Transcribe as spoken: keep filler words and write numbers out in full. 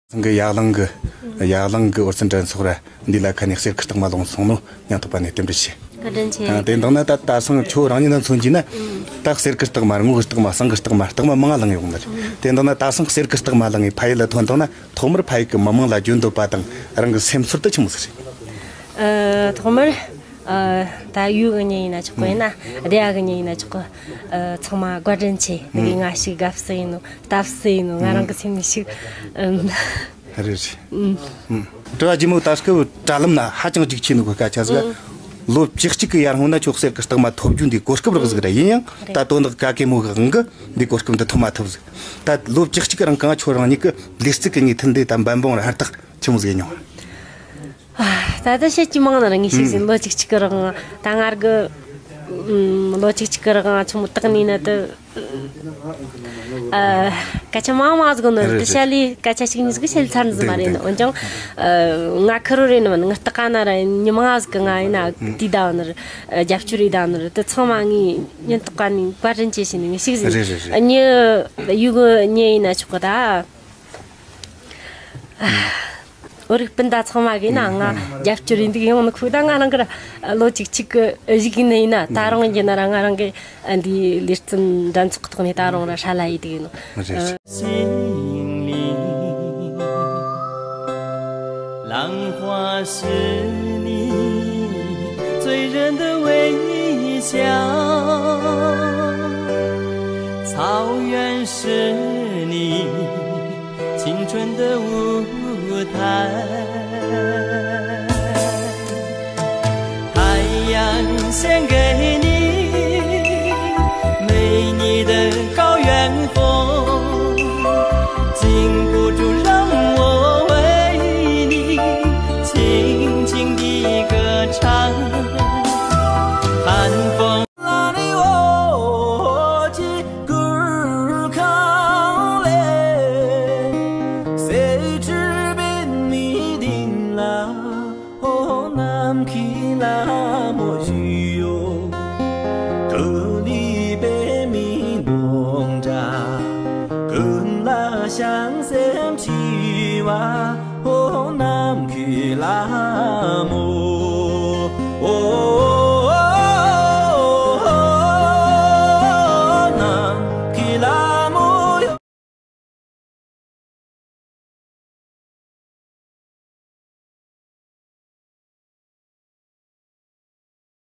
ཚང་གི་ཡར་ལངས་གི་ཡར་ལངས་གི་ཨོ་རྩལ་འགྲན་ཚོགས་ར་འདི་ལ་ཁ་ནས་གསེར་གི་རྟགས་མ་ལོངས་སོང་ནོ། སྙིང་ཐག་པ་ནས་རྟེན་འབྲེལ་ཞུ། བཀའ་དྲིན་ཆེ། ཨ། དེ་འདང་ན་ད་ད་སང་ཁྱོད་རང་ཉིད་ན་མཚོན་གྱི་ན། ད་གསེར་གི་རྟགས་མ་དངུལ་གི་རྟགས་མ་ཟངས་གི་རྟགས་མ་རྟགས་མ་མང་ང་ལངས་ཡོང་ནི་རེད། དེ་འདང་ན་ད་སང་གསེར་གི་རྟགས་མ་ལངས་ངེ་ཕ་ཡུལ་ལ་ཐོན་བཏང་ན་ཐོག་མར་ཕ་ཡུལ་གི་མི་མང་ལ་བརྗོད་འདོད་པ་དང་རང་གི་སེམས་ཚོར་དུ་ཆི་མོ་ཟིག་རེད། ཨ། ཐོག་མར། ཨ། ད་ཡུལ་གི་མྱི་ཡིན་ན་ཆོག་གི་ཡིན་ན་སྡེ་བ་གི་མྱི་ཡིན་ན་ཆོག་གི། ཨ། ཚང་མ་བཀའ་དྲིན་ཆེ། དེ་གི་ང་ཞིག་དགའ་བསུ་ཡིན་ནོ་ལྟ་བསུ་ཡིན་ནོ་ང་རང་གི་སེམས་ནས་ཞིག་ཨམ། རེད་རེད། ཨམ། དྲི་བ་ཇི་མོ་ད་སྐབས་དྲ་ལམ་ན་ཧ་ཅང་འཇིགས་ཆེ་ནོ་གི་སྐད་ཆ་ཟིག་ལོ་བཅུ་གཅིག་གི་ཡར་སྔོན་ན་ཁྱོད་གསེར་གི་རྟགས་མ་ཐོབ་རྒྱུ་འདི་གོ་སྐབས་རག་ཟིག་རེད། ཡིན་ཡང་ད་དོན་དག་ག་གེ་མོ་གི་དབང་གི་འདི་གོ་སྐབས་འདི་ཐོབ་མ་ཐུབ་ཟིག་ད་ལོ་བཅུ་གཅིག་གི་རིང་གང་ཁྱོད་རང་ཉིད་ཀྱི་ལས་རྩིས་ཀྱི་ངའི་མཐུན་འདི་དང་འབད་འབུངས་ར་ཧུར་ཐག་ཆི་མོ་ཟིག་ཡིན་མྱོང་། ད་ལྟ་བཤད་ཀྱི་མང་ན་ར་ངས་ཤིག་ཟིན་ལོ་གཅིག་གཅིག་གི་རིང་ད་ངར་གི་ལོ་གཅིག་གཅིག་གི་རིང་ཆུང་མོ་བཏགས་ནས་ན་དུ་སྐད་ཆ་མང་མང་ཟིག་ནོ་རེད། དུ་བཤད་ལས་སྐད་ཆ་གཅིག་གཉིས་ཟིག་བཤད་ཚར་འཛིན་མ་རེད་ནི། འོན་ཀྱང་ང་ཁུ་རུ་རེད་ནི་མིན་ངི་ལྟག་ན་ར་ཉི་མ་ང་ཟིག་གི་ང་ཡིན་ན་དུས་ད་ནི་རྒྱབ་སྐྱོར་རེད་ད་ནི་རེད། དུ་ཚང་མ་ངའི་ཉིན་ལྟག་ནས་བཀའ་དྲིན་ཆེ་ཞེས་ནི་ངས་ཤིག་ཟིན། ཉི་ཡུ་གི་ཉི་ཡིན་ན་ཆོག་གི་ད། བོད་རིགས་སྤུན་ཟླ་ཚང་མ་གིས་ན་ང་རྒྱབ་སྐྱོར་ཡིན་འདུག་ཡོང་ནི་ཁུག་ད་ང་རང་གི་ར་ལོ་གཅིག་གཅིག་གི་གཞུག་ཡིན་ནི་ཡིན་ན་ད་རུང་ཡིན་ན་ར་ང་རང་གི་འདི་ལས་རྩིས་འགྲན་ཚོགས་ཐོག་ནས་ད་རུང་ར་ཧྲ་ལ་ཡི་འདུག་ཡིན་ནོ། རེད།